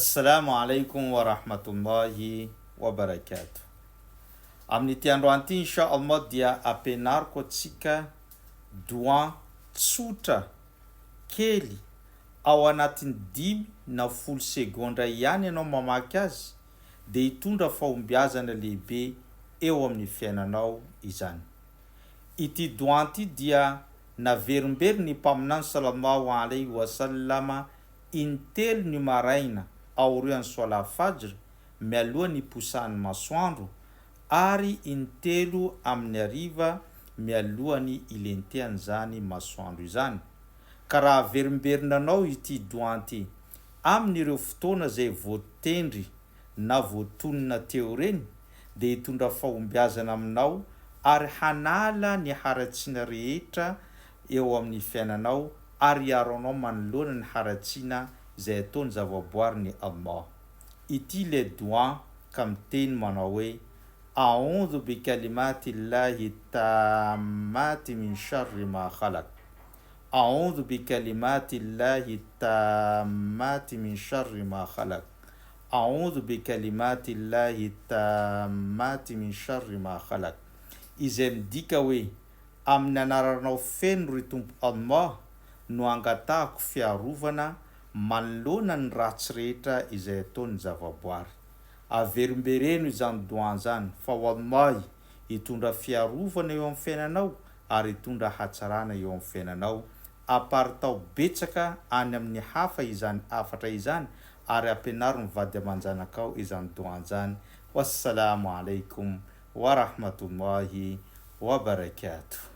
Assalamu alaikum wa rahmatullahi wa barakatuh. Amin'ity androany ity insha Allah dia ampianariko antsika doua tsotra kely ao anatin'ny dimy na folo segondra ihany ianao mamaky azy dia hitondra fahombiazana lehibe eo amin'ny fiainanao izany. Ity doua ity dia naverimberiny Mpaminany sallallahu alaihi wa sallama intelo ny maraina aorian'ny Soalah Fajr mialoha ny hiposahan'ny masoandro ary intelo amin'ny hariva mialohan'ny hilentehan'izany masoandro izany. Ka raha averimberinanao ity doua ity amin'ireo fotoana izay voatendry na voatonona teo ireny dia hitondra fahombiazana aminao ary hanala ny haratsiana rehetra eo amin'ny fiainanao ary hiaro anao manoloana ny haratsiana izay ataon'ny zavaboarin'i Allah. Ity ilay doua ka miteny manao hoe, A'oudhu bi kalimatillahi tammati min sharri ma khalaq. A'oudhu bi kalimatillahi tammati min sharri ma khalaq. A'oudhu bi kalimatillahi tammati min sharri ma khalaq. Izay midika hoe, Amin'ny anaranao feno ry Tompo Allah no angatahako fiarovana manoloana ny ratsy rehetra izay ataon'ny zavaboary. Averimbereno izany doua izany fa wallahi hitondra fiarovana eo amin'ny fiainanao ary hitondra hatsarana eo amin'ny fiainanao. Aparitao betsaka any amin'ny hafa izany hafatra izany ary ampianaro ny vady aman-janakao izany doua izany. Wassalamo alaikum wa rahmatullahi wa barakatuh.